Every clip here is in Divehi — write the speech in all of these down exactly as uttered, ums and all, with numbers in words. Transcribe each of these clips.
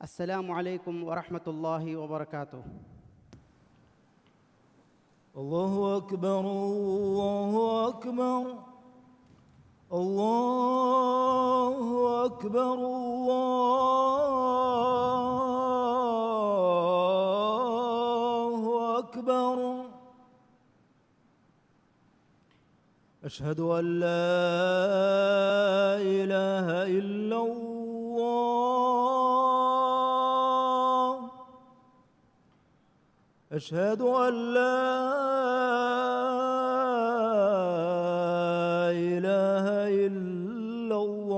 السلام عليكم ورحمة الله وبركاته. الله أكبر، الله أكبر، الله أكبر، الله أكبر. أشهد أن لا إله إلا الله. أشهد أن لا إله إلا الله.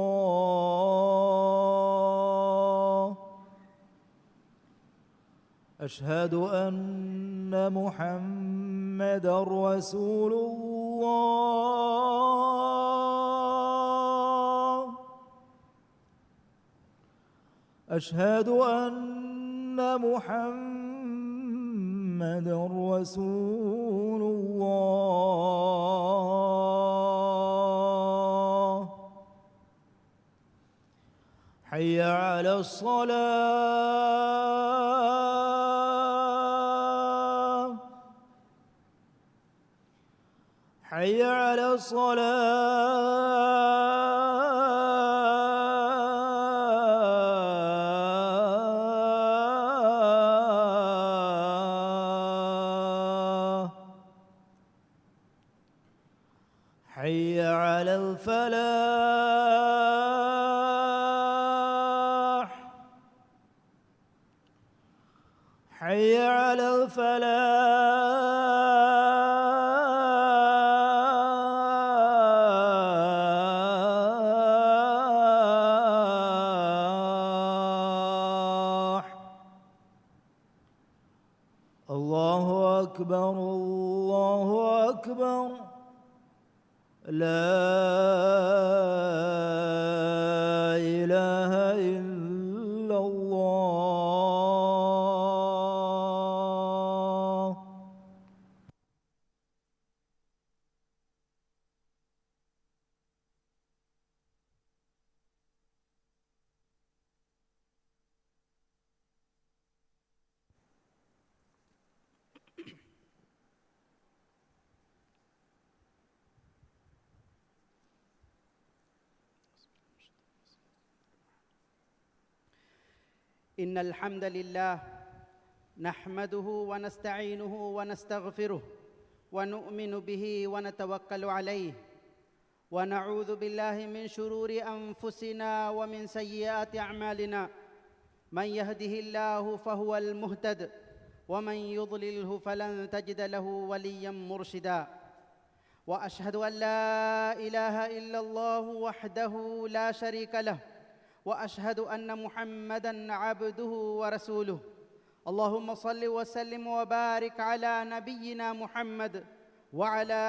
أشهد أن محمدا رسول الله. أشهد أن محمدا رسول الله. حي على الصلاة. حي على الصلاة. حي على الفلاح. حي على الفلاح. الله أكبر، الله أكبر. لا إله إلا الله. إن الحمد لله نحمده ونستعينه ونستغفره ونؤمن به ونتوكل عليه ونعوذ بالله من شرور أنفسنا ومن سيئات أعمالنا. من يهده الله فهو المهتد ومن يضلله فلن تجد له وليا مرشدا. وأشهد أن لا إله إلا الله وحده لا شريك له، وأشهد أن محمدا عبده ورسوله. اللهم صل وسلم وبارك على نبينا محمد وعلى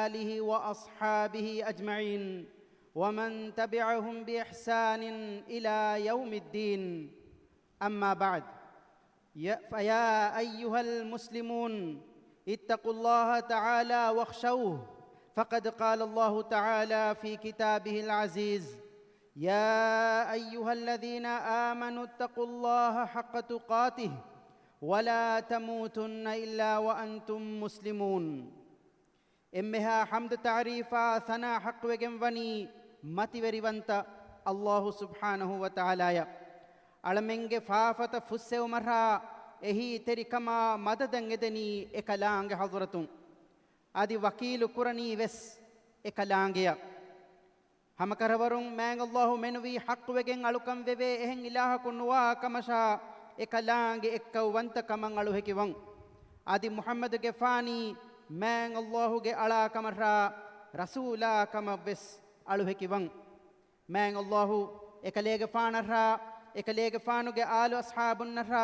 آله وأصحابه أجمعين ومن تبعهم بإحسان إلى يوم الدين. أما بعد، يا، فيا أيها المسلمون، اتقوا الله تعالى واخشوه، فقد قال الله تعالى في كتابه العزيز: يا أيها الذين آمنوا اتقوا الله حق تقاته ولا تموتن إلا وأنتم مسلمون. އެންމެހާ ޙަމްދު ތަޢުރީފާ ސަނާ ޙައްޤުވެގެން ވަނީ މަތިވެރިވަންތަ ﷲ ސުބްޙާނަހޫ ވަތަޢާލާއަށް. އަޅަމެންގެ ފާފަތައް ފުއްސެވުމަށާ އެހީތެރިކަމާ މަދަދަށް އެދެނީ އެކަލާނގެ ޙަޟްރަތުން. އަދި ވަކީލު ކުރަނީ ވެސް އެކަލާނގެއަށް. ހަމަކަށަވަރުން މާތް ﷲ މެނުވީ ޙައްޤުވެގެން އަޅުކަން ވެވޭ އެހެން އިލާހަކު ނުވާ ކަމަށާ، އެކަލާނގެ އެއްކައުވަންތަކަމަށް އަޅުހެކިވަން. އަދި މުޙައްމަދުގެފާނީ މާތް ﷲގެ އަޅާ ކަމަށާ، ރަސޫލާ ކަމަށް ވެސް އަޅުހެކިވަން. މާތް ﷲ އެކަލޭގެފާނަށާ، އެކަލޭގެފާނުގެ އާލު އަޞްޙާބުންނަށާ،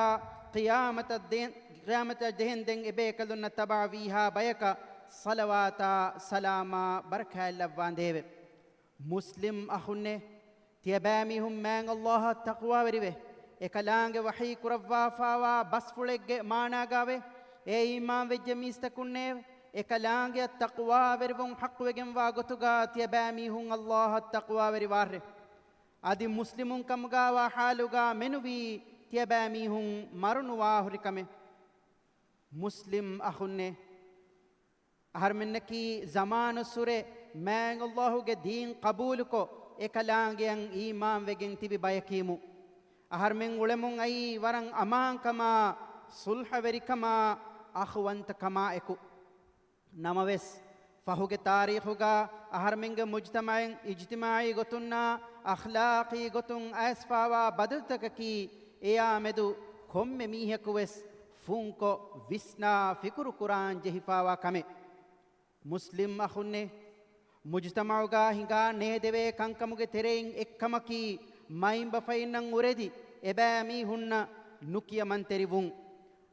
ޤިޔާމަތަށް ދޭ-، ޤިޔާމަތަށް ޖެހެންދެން އެބޭކަލުންނަށް ތަބަޢަވީހާ ބަޔަކަށް ޞަލަވާތާ ސަލާމާ ބަރަކާތްލައްވާނދޭވެ. މުސްލިމް އަޚުންނޭ، ތިޔަބައިމީހުން މާތް ﷲއަށް ތަޤްވާވެރިވެ، އެކަލާނގެ ވަޙީ ކުރައްވާފާވާ ބަސްފުޅެއްގެ މާނާގާވެ، އޭ އީމާންވެއްޖެ މީސްތަކުންނޭވެ! އެކަލާނގެއަށް ތަޤްވާވެރިވުން ޙައްޤުވެގެންވާ ގޮތުގާ ތިޔަބައިމީހުން ﷲއަށް ތަޤްވާވެރިވާށޭ. އަދި މުސްލިމުން ކަމުގާވާ ޙާލުގާ މެނުވީ، ތިޔަބައިމީހުން މަރުނުވާ ހުރިކަމެއް. މުސްލިމް އަޚުންނޭ، އަހަރުމެންނަކީ ޒަމާނުއްސުރެ މާތް ﷲ ގެ ދީން ޤަބޫލުކޮށް، އެކަލާނގެއަށް އީމާންވެގެން ތިބި ބަޔަކީމު. އަހަރުމެން އުޅެމުން އައީ ވަރަށް އަމާންކަމާ، ޞުލްޙަވެރިކަމާ، އަޚުވަންތަކަމާ އެކު. ނަމަވެސް، ފަހުގެ ތާރީޚުގަ އަހަރުމެންގެ މުޖްތަމަޢެއް އިޖްތިމާޢީ ގޮތުންނާ އަޚްލާޤީ ގޮތުން އައިސްފާވާ ބަދަލުތަކަކީ އެޔާމެދު ކޮންމެ މީހަކުވެސް ފުންކޮށް ވިސްނާ ފިކުރުކުރާން ޖެހިފާވާ ކަމެއް. މުސްލިމް އަޚުންނޭ، މުޖްތަމަޢުގަ ހިނގާ ނޭދެވޭ ކަންކަމުގެ ތެރެއިން އެއްކަމަކީ، މައިންބަފައިންނަށް އުރެދި އެބައިމީހުންނަށް ނުކިޔަމަންތެރިވުން.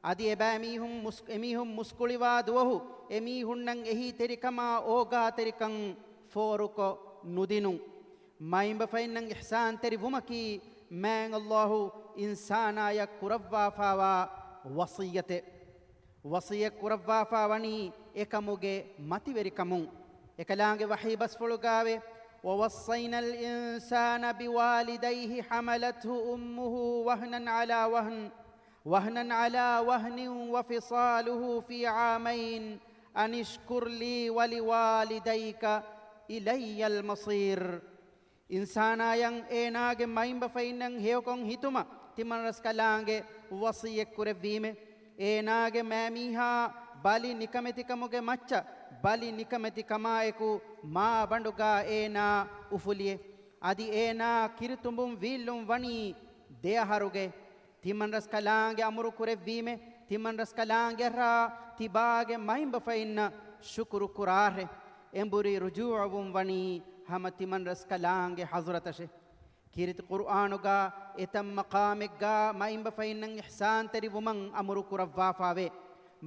އަދި އެބައިމީހުން މުސް-، އެމީހުން މުސްކުޅިވާ ދުވަހު އެމީހުންނަށް އެހީތެރިކަމާ އޯގާތެރިކަން ފޯރުކޮށް ނުދިނުން. މައިންބަފައިންނަށް އިޙްސާންތެރި ވުމަކީ، މާތް ﷲ އިންސާނާޔަށް ކުރައްވާފާވާ ވަޞިއްޔަތެއް. ވަޞިއްޔަތް ކުރައްވާފާ ވަނީ އެކަމުގެ މަތިވެރިކަމުން. އެކަލާނގެ ވަޙީ ބަސްފުޅުގައިވޭ، وَوَصَّيْنَا الْإِنسَانَ بِوَالِدَيْهِ حَمَلَتْهُ أُمُّهُ وَهْنًا عَلَى وَهْنٍ، وَهْنًا عَلَى وَهْنٍ وَفِصَالُهُ فِي عَامَيْنِ أَنِ اشْكُرْ لِي وَلِوَالِدَيْكَ إِلَيَّ الْمَصِيرُ. އިންސާނާޔަށް އޭނާގެ މައިންބަފައިންނަށް ހެޔޮކޮށް ހިތުމަށް ތިމަންރަސްކަލާނގެ ވަޞިއްޔަތް ކުރެއްވީމެ. އޭނާގެ މައިމީހާ ބަލި ނިކަމެތިކަމުގެ މައްޗަށް ބަލި ނިކަމެތިކަމާއެކު މާބަނޑުގަ އޭނާ އުފުލިއެ. އަދި އޭނާ ކިރިތުނބުން ވީއްލުން ވަނީ ދެއަހަރުގެ. ތިމަންރަސްކަލާނގެ އަމުރު ކުރެއްވީމެ، ތިމަންރަސްކަލާނގެއަށްރާ ތިބާގެ މައިންބަފައިންނަށް ޝުކުރު ކުރާށޭ. އެނބުރި ރުޖޫޢަވުން ވަނީ ހަމަ ތިމަންރަސްކަލާނގެ ޙަޟްރަތަށޭ. ކީރިތި ޤުރުއާނުގަ އެތައް މަޤާމެއްގަ މައިންބަފައިންނަށް އިޙްސާންތެރި ވުމަށް އަމުރު ކުރައްވާފާވޭ.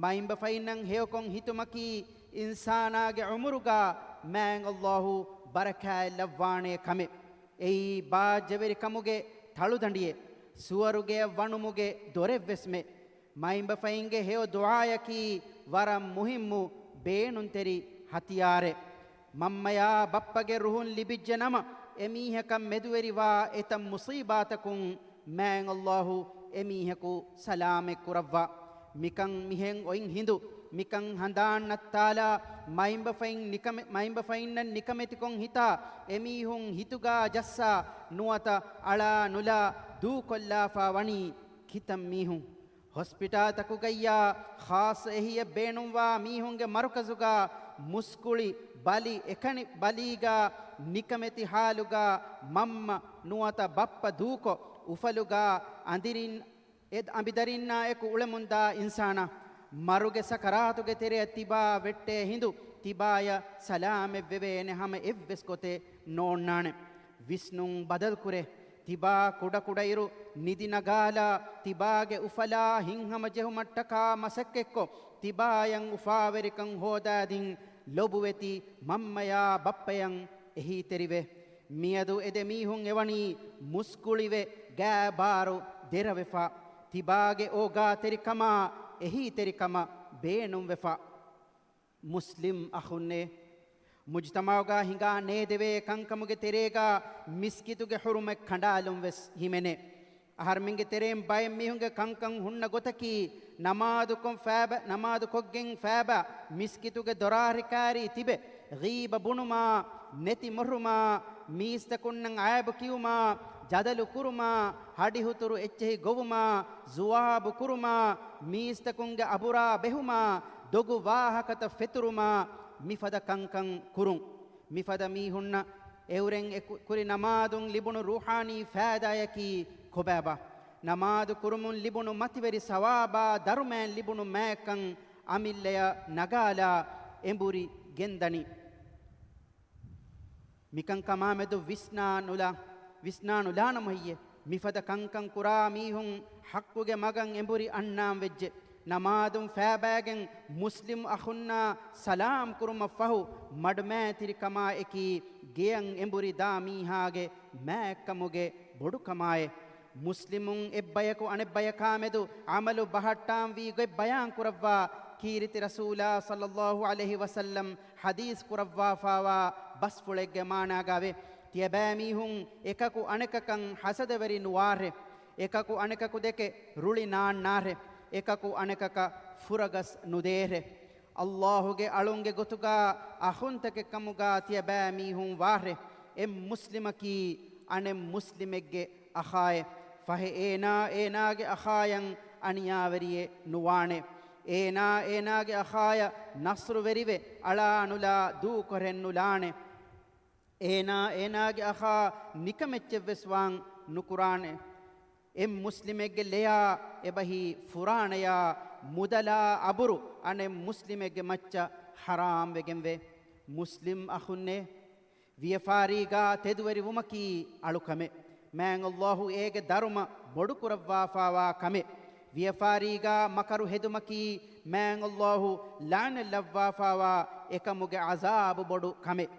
މައިންބަފައިންނަށް ހެޔޮކޮށް ހިތުމަކީ އިންސާނާގެ ޢުމުރުގަ މާތް ﷲ ބަރަކާތް ލައްވާނޭ ކަމެއް. އެއީ ބާއްޖަވެރިކަމުގެ ތަޅުދަނޑިއެއް، ސުވަރުގެއަށް ވަނުމުގެ ދޮރެއްވެސްމެ. މައިންބަފައިންގެ ހެޔޮ ދުޢާޔަކީ ވަރަށް މުހިއްމު ބޭނުންތެރި ހަތިޔާރެއް. މަންމަޔާ ބައްޕަގެ ރުހުން ލިބިއްޖެ ނަމަ، އެމީހަކަށް މެދުވެރިވާ އެތައް މުޞީބާތަކުން މާތް ﷲ އެމީހަކު ސަލާމަތް ކުރައްވާ. މިކަން މިހެން އޮތް ހިނދު، މިކަން ހަނދާން ނައްތާލާ، މައިންބަފައިން ނިކަމެ-، މައިންބަފައިންނަށް ނިކަމެތިކޮށް ހިތާ، އެމީހުން ހިތުގާ ޖައްސާ، ނުވަތަ އަޅާ ނުލާ ދޫކޮށްލާފާ ވަނީ ކިތައް މީހުން. ހޮސްޕިޓާލްތަކުގައްޔާ ޚާއްޞަ އެހީއެއް ބޭނުންވާ މީހުންގެ މަރުކަޒުގަ މުސްކުޅި ބަލި އެކަނި ބަލީގަ ނިކަމެތި ޙާލުގަ މަންމަ ނުވަތަ ބައްޕަ ދޫކޮށް، އުފަލުގަ އަނދިރިން އެ އަނބިދަރިންނާ އެކު އުޅެމުންދާ އިންސާނާ، މަރުގެ ސަކަރާތުގެ ތެރެއަށް ތިބާ ވެއްޓޭ ހިނދު، ތިބާޔަށް ސަލާމަތްވެވޭނެ ހަމަ އެއްވެސް ގޮތެއް ނޯންނާނެ. ވިސްނުން ބަދަލުކުރޭ. ތިބާ ކުޑަކުޑައިރު ނިދި ނަގާލާ، ތިބާގެ އުފަލާ ހިތްހަމަޖެހުމަށްޓަކާ މަސައްކަތްކޮށް، ތިބާޔަށް އުފާވެރިކަން ހޯދާދިން، ލޮބުވެތި މަންމަޔާ ބައްޕަޔަށް އެހީތެރިވޭ. މިއަދު އެދެމީހުން އެވަނީ މުސްކުޅިވެ، ގާބާރު ދެރަވެފަ، ތިބާގެ އޯގާތެރިކަމާ އެހީތެރިކަމަށް ބޭނުންވެފަ. މުސްލިމް އަޚުންނޭ، މުޖްތަމަޢުގަ ހިނގާ ނޭދެވޭ ކަންކަމުގެ ތެރޭގަ މިސްކިތުގެ ޙުރުމަތް ކަނޑާލުން ވެސް ހިމެނޭ. އަހަރުމެންގެ ތެރެއިން ބައެއް މީހުންގެ ކަންކަން ހުންނަ ގޮތަކީ، ނަމާދުކޮށް ފައިބަ، ނަމާދުކޮށްގެން ފައިބަ މިސްކިތުގެ ދޮރާރި ކާރީ ތިބެ، ޣީބަ ބުނުމާ، ނެތި މޮށުމާ، މީސްތަކުންނަށް އައިބު ކިޔުމާ، ޖަދަލު ކުރުމާ، ހަޑިހުތުރު އެއްޗެހި ގޮވުމާ، ޒުވާބު ކުރުމާ، މީސްތަކުންގެ އަބުރާ ބެހުމާ، ދޮގު ވާހަކަތައް ފެތުރުމާ، މިފަދަ ކަންކަން ކުރުން. މިފަދަ މީހުންނަށް އެއުރެން އެ ކު-، ކުރި ނަމާދުން ލިބުނު ރޫޙާނީ ފައިދާޔަކީ ކޮބާބާ؟ ނަމާދު ކުރުމުން ލިބުނު މަތިވެރި ސަވާބާ ދަރުމައިން ލިބުނު މާތްކަން އަމިއްލަޔަށް ނަގާލާ އެނބުރި ގެންދަނީ. މިކަންކަމާމެދު ވިސްނާ ނުލާ، ވިސްނާ ނުލާނަމަ ހެއްޔޭ؟ މިފަދަ ކަންކަން ކުރާ މީހުން ޙައްޤުގެ މަގަށް އެނބުރި އަންނާން ވެއްޖެ. ނަމާދުން ފައިބައިގެން މުސްލިމް އަޚުންނާ ސަލާމް ކުރުމަށްފަހު، މަޑުމައިތިރިކަމާ އެކީ ގެޔަށް އެނބުރި ދާ މީހާގެ މާތްކަމުގެ ބޮޑުކަމާއޭ. މުސްލިމުން އެއްބަޔަކު އަނެއްބަޔަކާމެދު ޢަމަލު ބަހައްޓާންވީ ގޮތް ބަޔާން ކުރައްވާ ކީރިތި ރަސޫލާ ޞައްލައްލާހު ޢަލައިހި ވަސައްލަމް ޙަދީޘް ކުރައްވާފާވާ ބަސްފުޅެއްގެ މާނާގައިވޭ. ތިޔަބައިމީހުން އެކަކު އަނެކަކަށް ޙަސަދަވެރި ނުވާށޭ. އެކަކު އަނެކަކު ދެކެ ރުޅި ނާންނާށެ. އެކަކު އަނެކަކަށް ފުރަގަސް ނުދޭށެ. އައްލާހުގެ އަޅުންގެ ގޮތުގާ އަޚުންތަކެއް ކަމުގާ ތިޔަބައިމީހުން ވާށެ. އެއް މުސްލިމަކީ އަނެއް މުސްލިމެއްގެ އަޚާއެއް. ފަހެ އޭނާ އޭނާގެ އަޚާޔަށް އަނިޔާވެރިއެއް ނުވާނެ. އޭނާ އޭނާގެ އަޚާޔަށް ނަޞްރުވެރިވެ އަޅާނުލާ ދޫކޮށެއްނުލާނެ. އޭނާ އޭނާގެ އަޚާ ނިކަމެއްޗެއްވެސް ވާން ނުކުރާނެ. އެއް މުސްލިމެއްގެ ލެޔާ އެބަހީ ފުރާނަޔާ މުދަލާ އަބުރު އަނެއް މުސްލިމެއްގެ މައްޗަށް ޙަރާމް ވެގެންވޭ. މުސްލިމް އަޚުންނޭ، ވިޔަފާރީގާ ތެދުވެރިވުމަކީ އަޅުކަމެއް. މާތް އައްލާހު އޭގެ ދަރުމަ ބޮޑުކުރައްވާފާވާ ކަމެއް. ވިޔަފާރީގާ މަކަރު ހެދުމަކީ މާތް އައްލާހު ލަޢްނަތް ލައްވާފާވާ އެކަމުގެ ޢަޛާބު ބޮޑު ކަމެއް.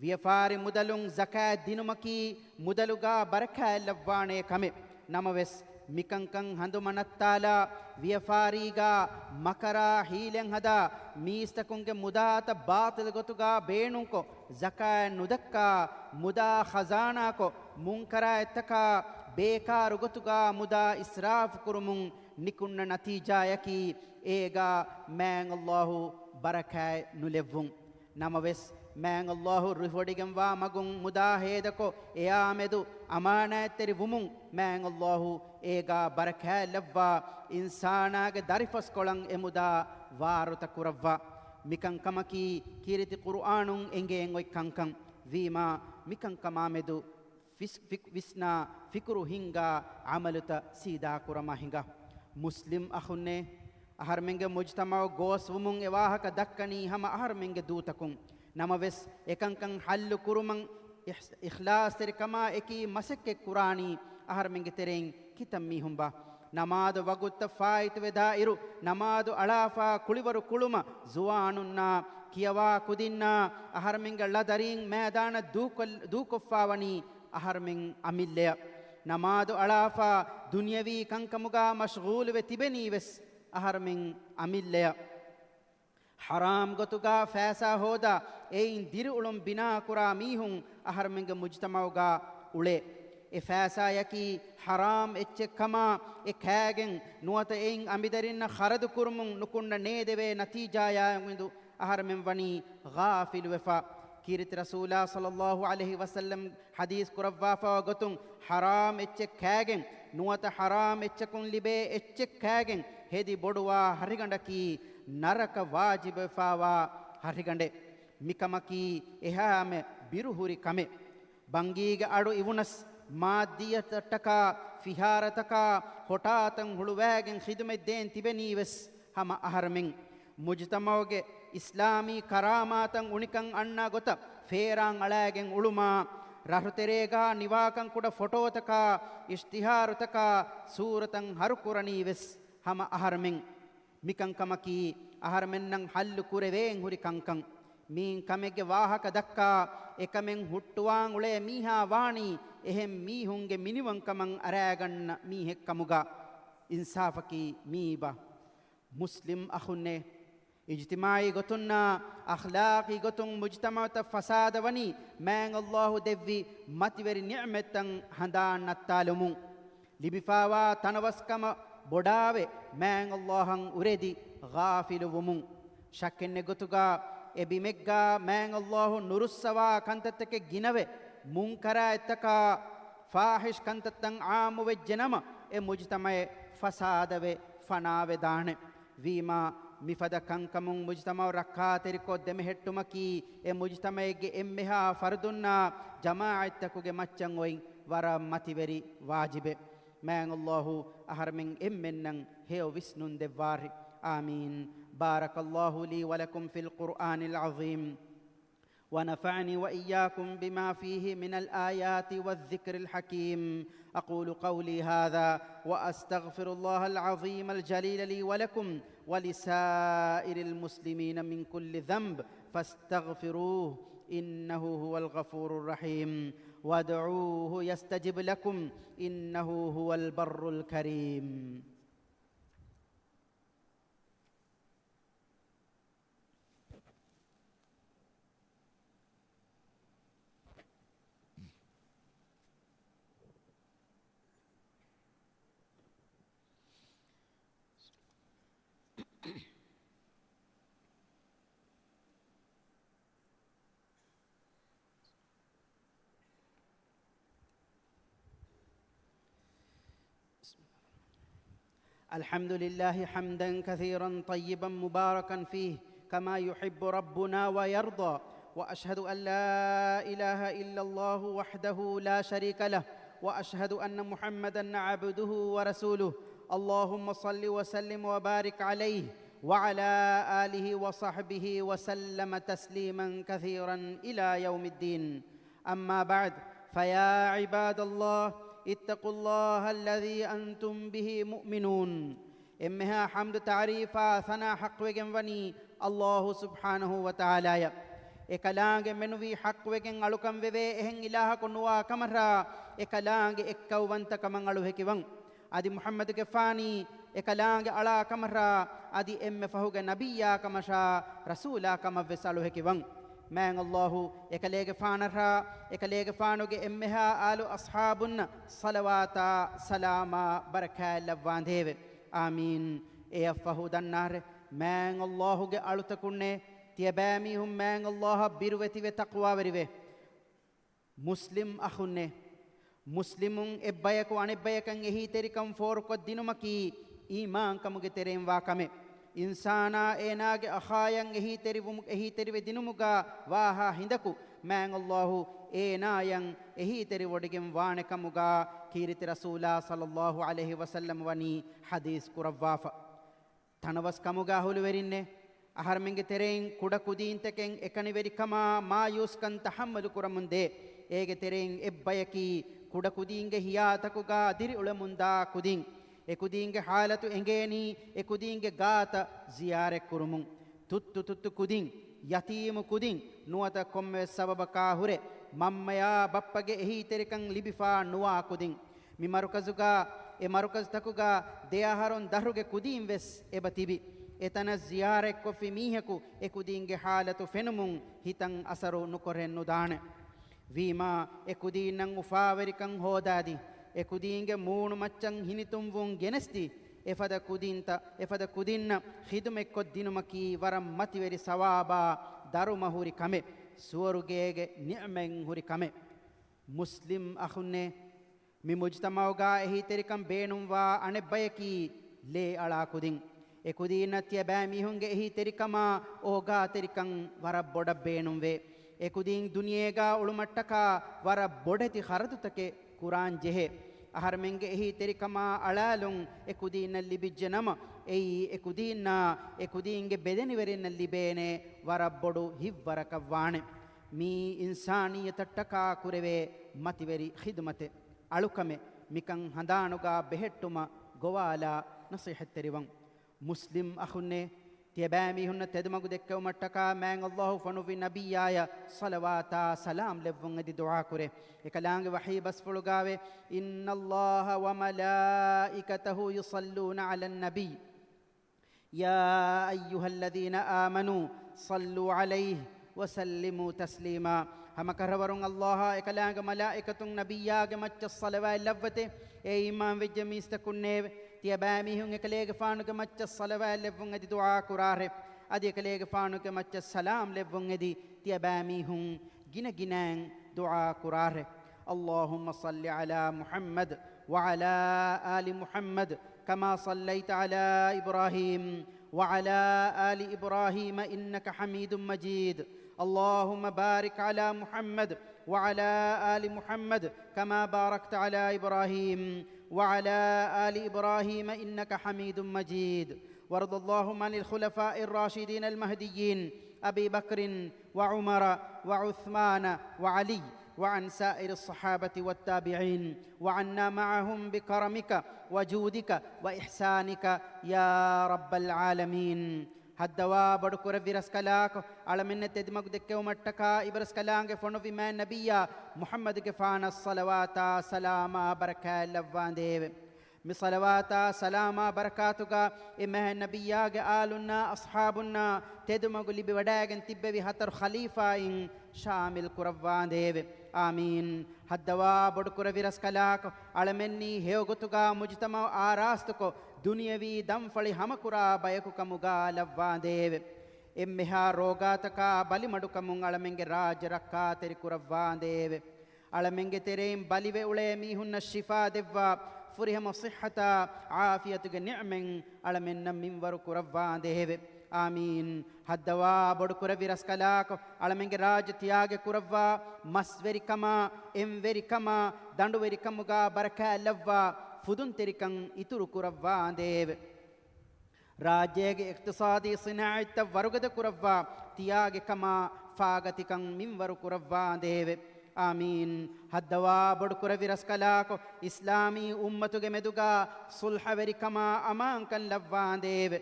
ވިޔަފާރި މުދަލުން ޒަކާތް ދިނުމަކީ މުދަލުގާ ބަރަކާތް ލައްވާނޭ ކަމެއް. ނަމަވެސް، މިކަންކަން ހަނދުމަ ނައްތާލާ، ވިޔަފާރީގާ މަކަރާ ހީލަތް ހަދާ، މީސްތަކުންގެ މުދާތައް ބާޠިލު ގޮތުގާ ބޭނުންކޮށް، ޒަކާތް ނުދައްކާ، މުދާ ޚަޒާނާކޮށް، މުންކަރާތްތަކާ ބޭކާރު ގޮތުގާ މުދާ އިސްރާފު ކުރުމުން ނިކުންނަ ނަތީޖާޔަކީ، އޭގާ މާތް އައްލާހު ބަރަކާތް ނުލެއްވުން. ނަމަވެސް، މާތް އައްލާހު ރުހިވޮޑިގެންވާ މަގުން މުދާ ހޭދަކޮށް، އެޔާމެދު އަމާނާތްތެރި ވުމުން މާތް އައްލާހު އޭގާ ބަރަކާތް ލައްވާ، އިންސާނާގެ ދަރިފަސްކޮޅަށް އެމުދާ ވާރުތަ ކުރައްވާ. މިކަންކަމަކީ ކީރިތި ޤުރުއާނުން އެނގޭން އޮތް ކަންކަން. ވީމާ، މިކަންކަމާމެދު ފިސް-، ފިކް-، ވިސްނާ، ފިކުރު ހިންގާ، ޢަމަލުތައް ސީދާކުރަމާ ހިނގާ. މުސްލިމް އަޚުންނޭ، އަހަރުމެންގެ މުޖުތަމަޢު ގޯސްވުމުން އެ ވާހަކަ ދައްކަނީ ހަމަ އަހަރުމެންގެ ދޫތަކުން. ނަމަވެސް، އެކަންކަން ޙައްލު ކުރުމަށް އިޙް-، އިޚްލާޞްތެރިކަމާ އެކީ މަސައްކަތް ކުރާނީ އަހަރުމެންގެ ތެރެއިން ކިތައްމީހުންބާ؟ ނަމާދު ވަގުތުތައް ފާއިތުވެދާއިރު، ނަމާދު އަޅާފާ ކުޅިވަރު ކުޅުމަށް ޒުވާނުންނާ، ކިޔަވާ ކުދިންނާ، އަހަރުމެންގެ ޅަދަރީން މައިދާނަށް ދޫކޮށް-، ދޫކޮށްފާވަނީ އަހަރުމެން އަމިއްލަޔަށް. ނަމާދު އަޅާފާ ދުނިޔަވީ ކަންކަމުގާ މަޝްޣޫލުވެ ތިބެނީވެސް އަހަރުމެން އަމިއްލަޔަށް. ޙަރާމް ގޮތުގާ ފައިސާ ހޯދާ، އެއިން ދިރިއުޅުން ބިނާކުރާ މީހުން އަހަރުމެންގެ މުޖުތަމަޢުގާ އުޅޭ. އެ ފައިސާޔަކީ ޙަރާމް އެއްޗެއްކަމާ، އެ ކާގެން ނުވަތަ އެއިން އަނބިދަރިންނަށް ޚަރަދު ކުރުމުން ނުކުންނަ ނޭދެވޭ ނަތީޖާޔާމެދު އަހަރުމެން ވަނީ ޣާފިލުވެފަ. ކީރިތި ރަސޫލާ ޞައްލައްލާހު ޢަލައިހި ވަސައްލަމް ޙަދީޘް ކުރައްވާފައިވާ ގޮތުން، ޙަރާމް އެއްޗެއް ކާގެން ނުވަތަ ޙަރާމް އެއްޗަކުން ލިބޭ އެއްޗެއް ކާގެން ހެދި ބޮޑުވާ ހަށިގަނޑަކީ ނަރަކަ ވާޖިބުވެފައިވާ ހަށިގަނޑެއް. މިކަމަކީ އެހާމެ ބިރުހުރި ކަމެއް. ބަންގީގެ އަޑު އިވުނަސް، މާއްދިއްޔަތަށްޓަކާ ފިހާރަތަކާ ހޮޓާތައް ހުޅުވައިގެން ޚިދުމަތް ދޭން ތިބެނީވެސް ހަމަ އަހަރުމެން. މުޖުތަމަޢުގެ އިސްލާމީ ކަރާމާތަށް އުނިކަން އަންނަ ގޮތަށް ފޭރާން އަޅައިގެން އުޅުމާ، ރަށުތެރޭގާ ނިވާކަން ކުޑަ ފޮޓޯތަކާ، އިޝްތިހާރުތަކާ، ސޫރަތަށް ހަރުކުރަނީވެސް ހަމަ އަހަރުމެން. މިކަންކަމަކީ އަހަރުމެންނަށް ޙައްލު ކުރެވޭން ހުރި ކަންކަން. މިއިން ކަމެއްގެ ވާހަކަ ދައްކާ، އެކަމެއް ހުއްޓުވާން އުޅޭ މީހާ ވާނީ އެހެން މީހުންގެ މިނިވަންކަމަށް އަރާގަންނަ މީހެއް ކަމުގަ. އިންސާފަކީ މީބާ؟ މުސްލިމް އަޚުންނޭ، އިޖްތިމާޢީ ގޮތުންނާ އަޚްލާޤީ ގޮތުން މުޖްތަމަޢުތައް ފަސާދަވަނީ މާތް ﷲ ދެއްވި މަތިވެރި ނިޢުމަތްތައް ހަނދާން ނައްތާލުމުން. ލިބިފާވާ ތަނަވަސްކަމަށް ބޮޑާވެ މާތް ﷲ އަށް އުރެދި ޣާފިލު ވުމުން. ޝައްކެއްނެތް ގޮތުގަ އެ ބިމެއްގަ މާތް ﷲ ނުރުއްސަވާ ކަންތައްތަކެއް ގިނަވެ، މުންކަރާތްތަކާ ފާޙިޝް ކަންތައްތައް ޢާއްމުވެއްޖެނަމަ، އެ މުޖްތަމަޢެއް ފަސާދަވެ ފަނާވެދާނެ. ވީމާ، މިފަދަ ކަންކަމުން މުޖްތަމަޢު ރައްކާތެރިކޮށް ދެމެހެއްޓުމަކީ، އެ މުޖްތަމަޢެއްގެ އެންމެހާ ފަރުދުންނާ ޖަމާޢަތްތަކުގެ މައްޗަށް އޮތް ވަރަށް މަތިވެރި ވާޖިބެއް. މާތް ﷲ އަހަރުމެން އެންމެންނަށް ހެޔޮ ވިސްނުން ދެއްވާށި. އާމީން. بارك الله لي ولكم في القرآن العظيم، ونفعني وإياكم بما فيه من الآيات والذكر الحكيم. أقول قولي هذا وأستغفر الله العظيم الجليل لي ولكم ولسائر المسلمين من كل ذنب، فاستغفروه، إنه هو الغفور الرحيم، وادعوه يستجب لكم، إنه هو البر الكريم. الحمد لله حمدا كثيرا طيبا مباركا فيه كما يحب ربنا ويرضى، وأشهد أن لا إله إلا الله وحده لا شريك له، وأشهد أن محمدا عبده ورسوله. اللهم صل وسلم وبارك عليه وعلى آله وصحبه وسلم تسليما كثيرا إلى يوم الدين. أما بعد، فيا عباد الله، اتقوا الله الذي أنتم به مؤمنون. އެންމެހާ ޙަމްދު ތަޢުރީފާ ސަނާ ޙައްޤުވެގެން ވަނީ ﷲ ސުބްޙާނަހޫ ވަތަޢާލާއަށް. އެކަލާނގެ މެނުވީ ޙައްޤުވެގެން އަޅުކަން ވެވޭ އެހެން އިލާހަކު ނުވާ ކަމަށާ، އެކަލާނގެ އެއްކައުވަންތަކަމަށް އަޅުހެކިވަން. އަދި މުޙައްމަދުގެފާނީ އެކަލާނގެ އަޅާ ކަމަށާ، އަދި އެންމެ ފަހުގެ ނަބިއްޔާ ކަމަށާ، ރަސޫލާ ކަމަށްވެސް އަޅުހެކިވަން. މާތް ﷲ އެކަލޭގެފާނަށާ، އެކަލޭގެފާނުގެ އެންމެހާ އާލު އަޞްޙާބުންނަށް ޞަލަވާތާ ސަލާމާ ބަރަކާތްލައްވާނދޭވެ. އާމީން. އެއަށްފަހު ދަންނާށޭ، މާތް ﷲ ގެ އަޅުތަކުންނޭ، ތިޔަބައިމީހުން މާތް ﷲ އަށް ބިރުވެތިވެ ތަޤްވާވެރިވޭ. މުސްލިމް އަޚުންނޭ! މުސްލިމުން އެއްބަޔަކު އަނެއްބަޔަކަށް އެހީތެރިކަން ފޯރުކޮށްދިނުމަކީ އީމާންކަމުގެ ތެރެއިން ވާ ކަމެއް. އިންސާނާ އޭނާގެ އަޚާޔަށް އެހީތެރިވުމު-، އެހީތެރިވެ ދިނުމުގާ ވާހާ ހިނދަކު، މާތް ﷲ އޭނާޔަށް އެހީތެރިވޮޑިގެން ވާނެ ކަމުގާ ކީރިތި ރަސޫލާ ޞައްލައްލާހު ޢަލައިހި ވަސައްލަމަ ވަނީ ޙަދީޘް ކުރައްވާފަ. ތަނަވަސް ކަމުގާ ހުލުވެރިންނޭ! އަހަރުމެންގެ ތެރެއިން ކުޑަ ކުދީންތަކެއް އެކަނިވެރިކަމާ މާޔޫސްކަން ތަޙައްމަލު ކުރަމުންދޭ. އޭގެ ތެރެއިން އެއްބަޔަކީ ކުޑަ ކުދީންގެ ހިޔާތަކުގާ ދިރިއުޅެމުންދާ ކުދިން. އެކުދީންގެ ޙާލަތު އެނގޭނީ އެކުދީންގެ ގާތަށް ޒިޔާރަތްކުރުމުން. ތުއްތު ތުއްތު ކުދިން، ޔަތީމު ކުދިން، ނުވަތަ ކޮންމެވެސް ސަބަބަކާ ހުރެ މަންމަޔާ ބައްޕަގެ އެހީތެރިކަން ލިބިފާ ނުވާ ކުދިން. މި މަރުކަޒުގާ، އެ މަރުކަޒުތަކުގާ ދެއަހަރުން ދަށުގެ ކުދީން ވެސް އެބަ ތިބި. އެތަނަށް ޒިޔާރަތްކޮށްފި މީހަކު އެ ކުދީންގެ ޙާލަތު ފެނުމުން ހިތަށް އަސަރު ނުކުރެއްނުދާނެ. ވީމާ، އެ ކުދީންނަށް އުފާވެރިކަން ހޯދާދީ، އެ ކުދީންގެ މޫނު މައްޗަށް ހިނިތުންވުން ގެނެސްދީ، އެފަދަ ކުދިންތައް، އެފަދަ ކުދިންނަށް ޚިދުމަތްކޮށްދިނުމަކީ ވަރަށް މަތިވެރި ސަވާބާ ދަރުމަ ހުރި ކަމެއް، ސުވަރުގޭގެ ނިޢުމަތް ހުރި ކަމެއް. މުސްލިމް އަޚުންނޭ! މި މުޖްތަމަޢުގާ އެހީތެރިކަން ބޭނުންވާ އަނެއްބަޔަކީ ލޭއަޅާ ކުދިން. އެ ކުދީންނަށް ތިޔަބައިމީހުންގެ އެހީތެރިކަމާ އޯގާތެރިކަން ވަރަށް ބޮޑަށް ބޭނުންވޭ. އެ ކުދީން ދުނިޔޭގާ އުޅުމަށްޓަކާ ވަރަށް ބޮޑެތި ޚަރަދުތަކެއް ކުރާން ޖެހޭ. އަހަރުމެންގެ އެހީތެރިކަމާ އަޅާލުން އެ ކުދީންނަށް ލިބިއްޖެ ނަމަ، އެއީ އެ ކުދީންނާ އެ ކުދީންގެ ބެލެނިވެރިންނަށް ލިބޭނޭ ވަރަށް ބޮޑު ހިތްވަރަކަށް ވާނެ. މީ އިންސާނިއްޔަތަށްޓަކާ ކުރެވޭ މަތިވެރި ޚިދުމަތެއް، އަޅުކަމެއް. މިކަން ހަނދާނުގާ ބެހެއްޓުމަށް ގޮވާލާ ނަޞޭޙަތްތެރިވަން. މުސްލިމް އަޚުންނޭ! ތިޔަބައިމީހުންނަށް ތެދުމަގު ދެއްކެވުމަށްޓަކާ މާތް ﷲ ފޮނުއްވި ނަބިއްޔާޔަށް ޞަލަވާތާ ސަލާމް ލެއްވުން އެދި ދުޢާކުރޭ. އެކަލާނގެ ވަޙީ ބަސްފުޅުގާވޭ، إن الله وملائكته يصلون على النبي يا أيها الذين آمنوا صلوا عليه وسلموا تسليما. ހަމަކަށަވަރުން ﷲ އާ އެކަލާނގެ މަލާއިކަތުން ނަބިއްޔާގެ މައްޗަށް ޞަލަވާތް ލައްވަތޭ. އޭ އީމާންވެއްޖެ މީސްތަކުންނޭވެ! ތިޔަބައިމީހުން އެކަލޭގެފާނުގެ މައްޗަށް ޞަލަވާތް ލެއްވުން އެދި ދުޢާ ކުރާށޭ. އަދި އެކަލޭގެފާނުގެ މައްޗަށް ސަލާމް ލެއްވުން އެދި ތިޔަބައިމީހުން ގިނަގިނައިން ދުޢާ ކުރާށޭ. اللهم صل على محمد وعلى آل محمد كما صليت على إبراهيم وعلى آل إبراهيم إنك حميد مجيد. اللهم بارك على محمد وعلى آل محمد كما باركت على إبراهيم وعلى آل إبراهيم إنك حميد مجيد. وارض اللهم عن الخلفاء الراشدين المهديين أبي بكر وعمر وعثمان وعلي وعن سائر الصحابة والتابعين وعنا معهم بكرمك وجودك وإحسانك يا رب العالمين. ހައްދަވާ ބޮޑުކުރެއްވި ރަސްކަލާކޮ، އަޅަމެންނަށް ތެދުމަގު ދެއްކެވުމަށްޓަކާ އިބަރަސްކަލާނގެ ފޮނުއްވި މާތް ނަބިއްޔާ މުޙައްމަދުގެފާނަށް ޞަލަވާތާ ސަލާމާ ބަރަކާތް ލައްވާނދޭވެ. މި ޞަލަވާތާ ސަލާމާ ބަރަކާތުގާ އެ މާތް ނަބިއްޔާގެ އާލުންނާ އަޞްޙާބުންނާ ތެދުމަގު ލިބިވަޑައިގެން ތިއްބެވި ހަތަރު ޚަލީފާއިން ޝާމިލް ކުރައްވާނދޭވެ. އާމީން. ހައްދަވާ ބޮޑުކުރެއްވި ރަސްކަލާކޮ، އަޅަމެންނީ ހެޔޮގޮތުގާ މުޖުތަމަޢު އާރާސްތުކޮށް، ދުނިޔަވީ ދަންފަޅި ހަމަކުރާ ބަޔަކު ކަމުގާ ލައްވާނދޭވެ. އެންމެހާ ރޯގާތަކާ ބަލިމަޑުކަމުން އަޅަމެންގެ ރާއްޖެ ރައްކާތެރި ކުރައްވާނދޭވެ. އަޅަމެންގެ ތެރެއިން ބަލިވެ އުޅޭ މީހުންނަށް ޝިފާ ދެއްވާ، ފުރިހަމަ ޞިއްޙަތާ، ޢާފިޔަތުގެ ނިޢުމަތް އަޅަމެންނަށް މިންވަރު ކުރައްވާނދޭވެ. އާމީން. ހައްދަވާ ބޮޑުކުރެއްވި ރަސްކަލާކޮ، އަޅަމެންގެ ރާއްޖެ ތިޔާގެ ކުރައްވާ، މަސްވެރިކަމާ، އެންވެރިކަމާ، ދަނޑުވެރިކަމުގާ ބަރަކާތްލައްވާ، ފުދުންތެރިކަން އިތުރު ކުރައްވާނދޭވެ. ރާއްޖޭގެ އިޤްތިޞާދީ ޞިނާޢަތްތައް ވަރުގަދަ ކުރައްވާ، ތިޔާގެ ކަމާ ފާގަތިކަން މިންވަރު ކުރައްވާނދޭވެ. އާމީން. ހައްދަވާ ބޮޑުކުރެއްވި ރަސްކަލާކޮ، އިސްލާމީ އުއްމަތުގެ މެދުގާ ޞުލްޙަވެރިކަމާ އަމާންކަން ލައްވާނދޭވެ.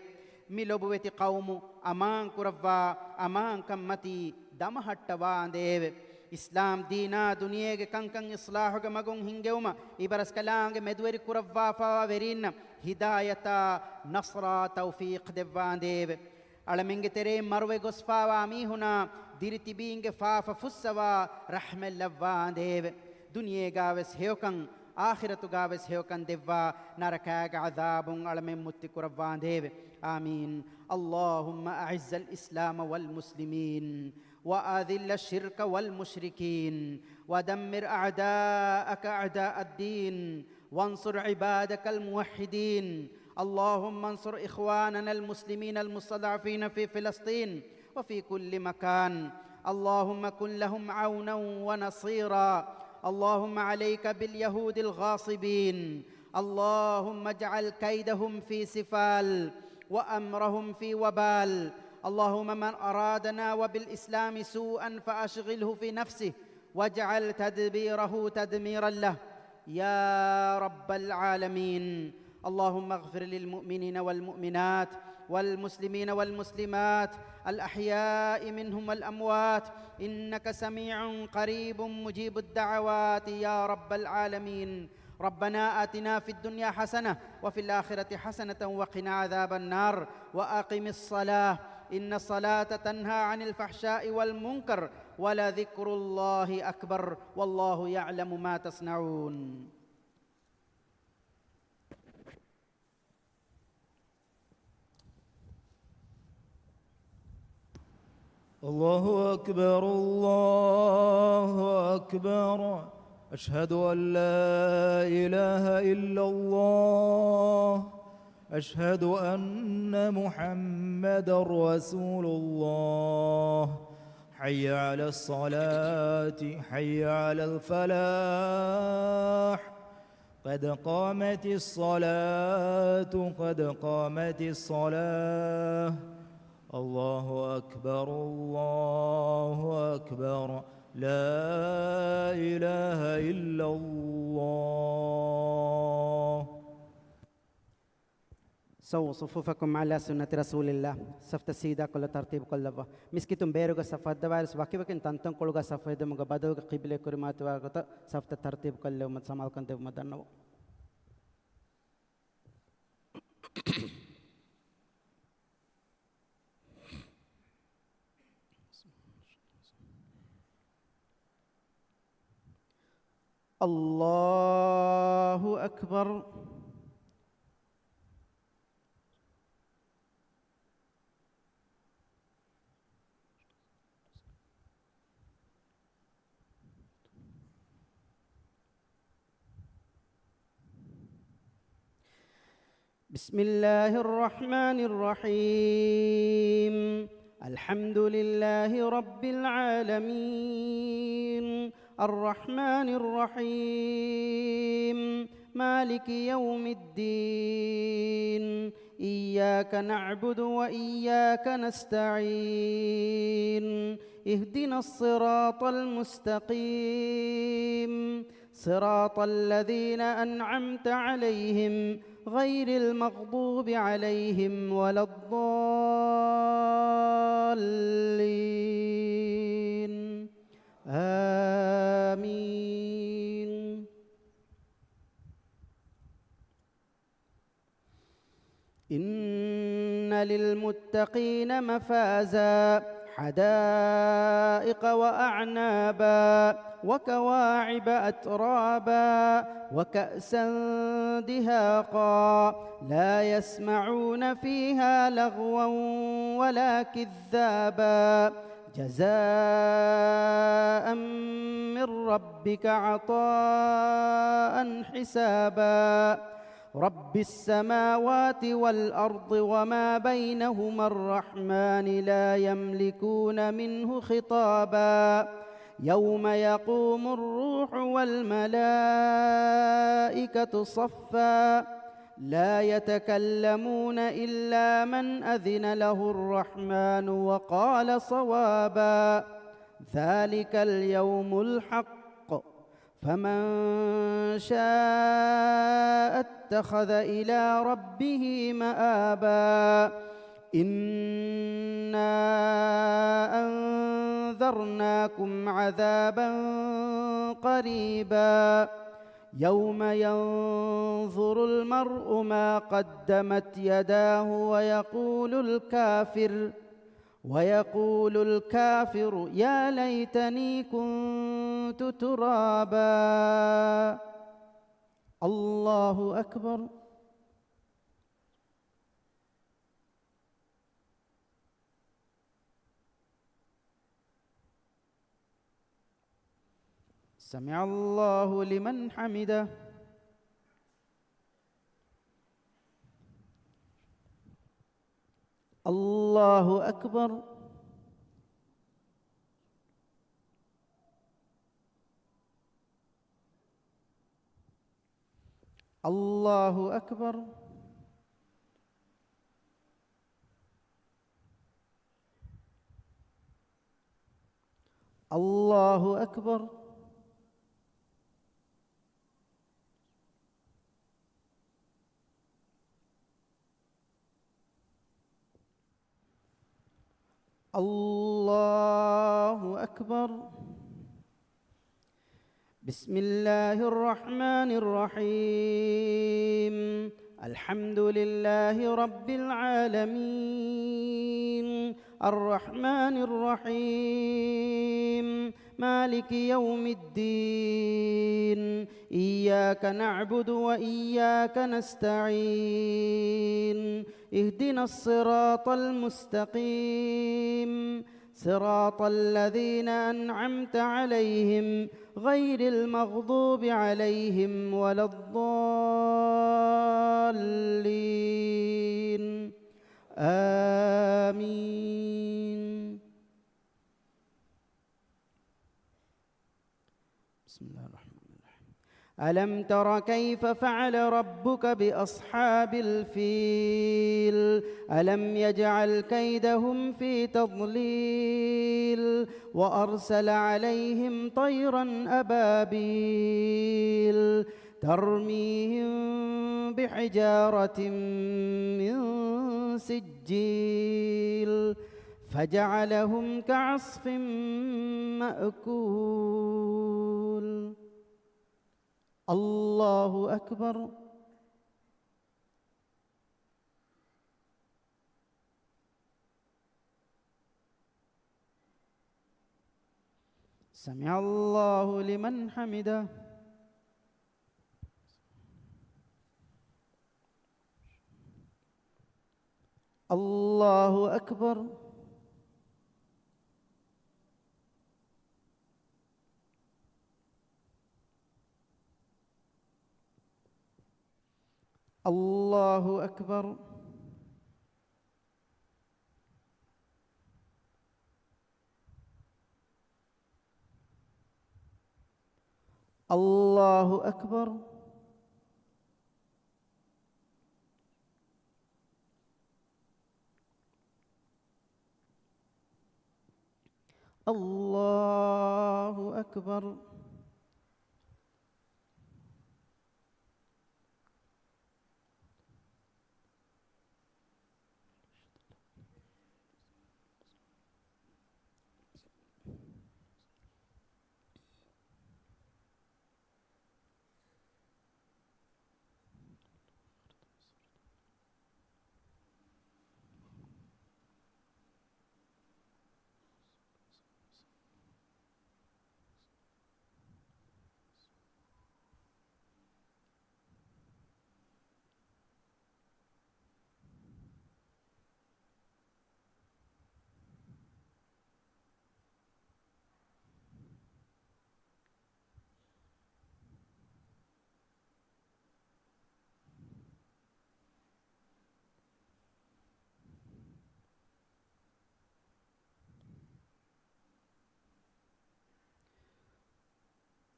މި ލޮބުވެތި ޤައުމު އަމާން ކުރައްވާ، އަމާންކަންމަތީ ދަމަހައްޓަވާނދޭވެ. އިސްލާމް ދީނާ ދުނިޔޭގެ ކަންކަން އިޞްލާޙުގެ މަގުން ހިންގެވުމަށް އިބަރަސްކަލާނގެ މެދުވެރި ކުރައްވާފަވާ ވެރީންނަށް ހިދާޔަތާ ނަޞްރާ ތައުފީޤް ދެއްވާނދޭވެ. އަޅަމެންގެ ތެރެއިން މަރުވެ ގޮސްފާވާ މީހުނާ ދިރިތިބީންގެ ފާފަ ފުއްސަވާ ރަޙްމަތް ލައްވާނދޭވެ. ދުނިޔޭގާވެސް ހެޔޮކަން، އާޚިރަތުގާވެސް ހެޔޮކަން ދެއްވާ، ނަރަކާގެ ޢަޛާބުން އަޅަމެން މުއްތި ކުރައްވާނދޭވެ. އާމީން. اللهم أعز الإسلام والمسلمين وأذل الشرك والمشركين ودمر أعداءك أعداء الدين وانصر عبادك الموحدين. اللهم انصر إخواننا المسلمين المستضعفين في فلسطين وفي كل مكان. اللهم كن لهم عونا ونصيرا. اللهم عليك باليهود الغاصبين. اللهم اجعل كيدهم في سفال وأمرهم في وبال. اللهم من أرادنا وبالإسلام سوءا فأشغله في نفسه واجعل تدبيره تدميرا له يا رب العالمين. اللهم اغفر للمؤمنين والمؤمنات والمسلمين والمسلمات الأحياء منهم والأموات إنك سميع قريب مجيب الدعوات يا رب العالمين. ربنا آتنا في الدنيا حسنة وفي الآخرة حسنة وقنا عذاب النار وأقم الصلاة إن الصلاة تنهى عن الفحشاء والمنكر ولذكر الله أكبر والله يعلم ما تصنعون. الله أكبر، الله أكبر. أشهد أن لا إله إلا الله. أشهد أن محمدا رسول الله. حي على الصلاة، حي على الفلاح. قد قامت الصلاة، قد قامت الصلاة. الله أكبر، الله أكبر. لا إله إلا الله. سووا صفوفكم على سنة رسول الله. ޞަފްތައް ސީދާކޮށްލަ ތަރްތީބުކޮށްލައްވާ. މިސްކިތުން ބޭރުގަ ޞަފް ހައްދަވާއިރު ވަކިވަކިން ތަންތަންކޮޅުގަ ޞަފް ހެދުމުގަ ބަދަލުގަ ޤިބްލަ ކުރިމަތިވާ ގޮތަށް ޞަފްތައް ތަރްތީބުކޮށްލެވުމަށް ސަމާލުކަން ދެއްވުމަށް ދަންނަވަން. الله أكبر. بسم الله الرحمن الرحيم. الحمد لله رب العالمين. الرحمن الرحيم. مالك يوم الدين. إياك نعبد وإياك نستعين. اهدنا الصراط المستقيم. صراط الذين أنعمت عليهم غير المغضوب عليهم ولا الضالين. آمين. إن للمتقين مفازا، حدائق وأعنابا، وكواعب أترابا، وكأسا دهاقا، لا يسمعون فيها لغوا ولا كذابا، جزاء من ربك عطاء حسابا. رب السماوات والأرض وما بينهما الرحمن لا يملكون منه خطابا. يوم يقوم الروح والملائكة صفا. لا يتكلمون إلا من أذن له الرحمن وقال صوابا. ذلك اليوم الحق. فمن شاء اتخذ إلى ربه مآبا. إنا أنذرناكم عذابا قريبا. يوم ينظر المرء ما قدمت يداه ويقول الكافر، ويقول الكافر يا ليتني كنت ترابا. الله أكبر. سمع الله لمن حمده. الله أكبر. الله أكبر. الله أكبر. الله أكبر. بسم الله الرحمن الرحيم. الحمد لله رب العالمين. الرحمن الرحيم. مالك يوم الدين. إياك نعبد وإياك نستعين. اهدنا الصراط المستقيم. صراط الذين أنعمت عليهم غير المغضوب عليهم ولا الضالين. آمين. بسم الله الرحمن الرحيم. ألم تر كيف فعل ربك بأصحاب الفيل؟ ألم يجعل كيدهم في تضليل وأرسل عليهم طيرا أبابيل ترميهم بحجارة من سجيل فجعلهم كعصف مأكول. الله أكبر. سمع الله لمن حمده. الله أكبر. الله أكبر. الله أكبر. الله أكبر.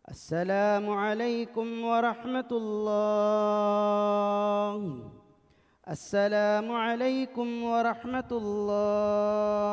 السلام عليكم ورحمة الله. السلام عليكم ورحمة الله.